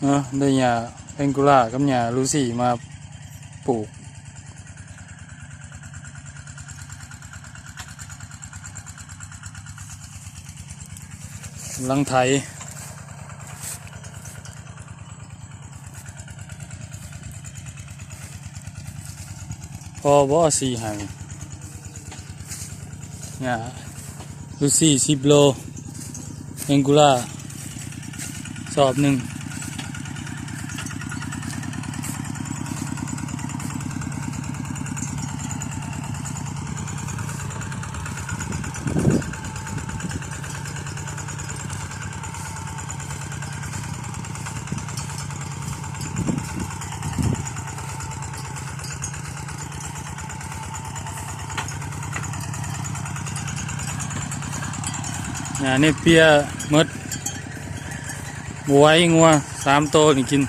ເນາະ ໄດ້ຫຍ້າແອງໂກລາກັບຫຍ້າລູຊີມາປູກຫຼັງໄຖ. ພໍບໍ່ ສີ່ໄຮ່ ຫຍ້າລູຊີ ສິບໂລ ແອງໂກລາ ສອບໜຶ່ງ. ຫຍ້າເນເປຍໝົດ ບໍ່ໄຫວ ງົວສາມໂຕນີ້ກິນ.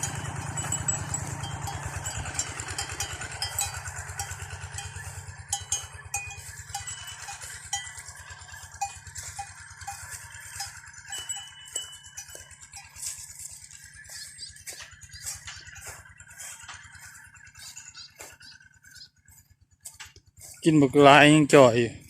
ກິນບັກຫຼາຍຍັງຈ່ອຍຢູ່.